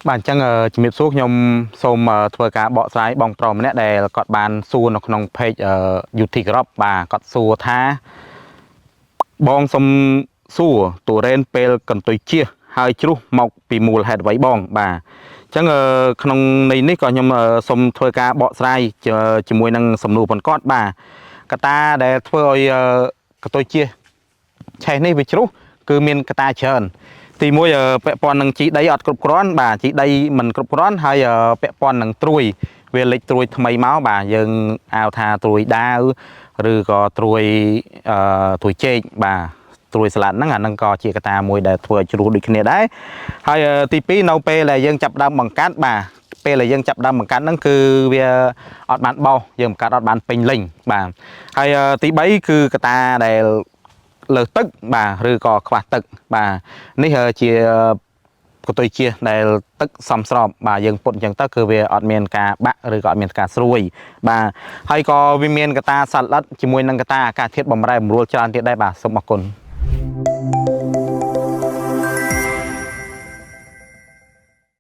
បាទអញ្ចឹងជំរាបសួរខ្ញុំសូមធ្វើការបកស្រាយបងប្រុសម្នាក់ដែលគាត់បានសួរនៅក្នុង page UT Group បាទគាត់សួរថាបងសុំសួរទូរ៉េនពេលកន្ទុយជៀសហើយជ្រុះមកពីមូលហេតុអ្វីបងបាទអញ្ចឹងក្នុងន័យនេះក៏ខ្ញុំសូមធ្វើការបកស្រាយជាមួយនឹងសំណួរប៉ុនគាត់បាទកត្តាដែលធ្វើឲ្យកន្ទុយជៀសឆេះនេះវាជ្រុះគឺមានកត្តាច្រើនទីមួយពាក់ព័ន្ធនឹងជីដីអត់គ្រប់គ្រាន់បាទជីដីមិនគ្រប់គ្រាន់ហើយពាក់ព័ន្ធនឹងត្រួយវាលេចត្រួយថ្មីមកបាទយើងហៅថាត្រួយដាវឬក៏ត្រួយអឺត្រួយចេកបាទត្រួយស្លាត់ហ្នឹងអាហ្នឹងក៏ជាកត្តាមួយដែលធ្វើឲ្យជ្រុះដូចគ្នាដែរហើយទី2នៅពេលដែលយើងចាប់ផ្ដើមបង្កាត់បាទពេលដែលយើងចាប់ផ្ដើមបង្កាត់ហ្នឹងគឺវាអត់បានបោសយើងបង្កាត់អត់បានពេញលេញបាទហើយទី3គឺកត្តាដែលលើសទឹកបាទឬក៏ខ្វះទឹកបាទនេះជាកន្ទុយជៀសដែលទឹកសមស្របបាទយើងពុតអញ្ចឹងទៅគឺវាអត់មានការបាក់ឬក៏អត់មានការស្រួយបាទហើយក៏វាមានកត្តាសត្វល្អិតជាមួយនឹងកត្តាអាកាសធាតុបំរែបំរួលច្រើនទៀតដែរបាទសូមអរគុណ។